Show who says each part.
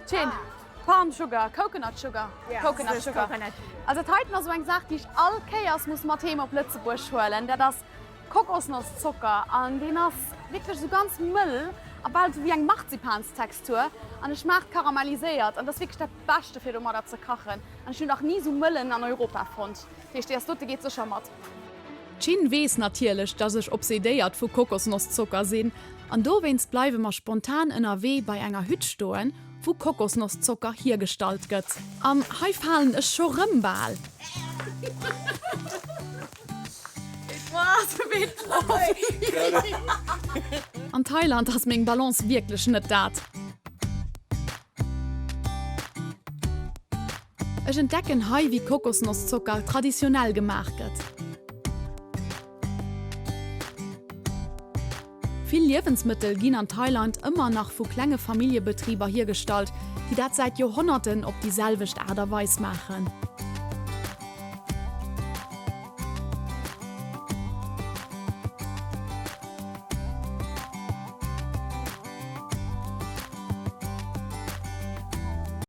Speaker 1: Chin, Palm Sugar, Coconut Sugar, Coconut Sugar. Also dat heiten ass esou eng Saach, déi ech all Kéiers muss mat heem op Lëtzebuerg huelen. Dat ass Kokosnosszocker an deen ass wierklech esou ganz mëll a bal esou wéi eng Marzipanstextur an e schmaacht karamelliséiert an dat ass wierklech dat Beschte fir domadder ze kachen an ech hunn nach ni esou mëllen an Europa fonnt. Dat heescht déi ass dote geet sécher mat. D'Chin weess natierlech, dass ech obsedéiert vu Kokosnosszocker sinn an dowéinst bleiwe mer spontan ënnerwee bei enger Hütt stoen, wou Kokosnosszocker hiergestallt gëtt. An hei falen ech scho rëm bal. An Thailand ass meng Balance wierklech net dat. Ech entdecken hei wéi Kokosnosszocker traditionell gemaach gëtt. Vill Liewensmëttel ginn an Thailand ëmmer nach vu klenge Familljebetriber hiergestallt, déi dat säit Joerhonnerten op déi selwecht Aart a Weis maachen.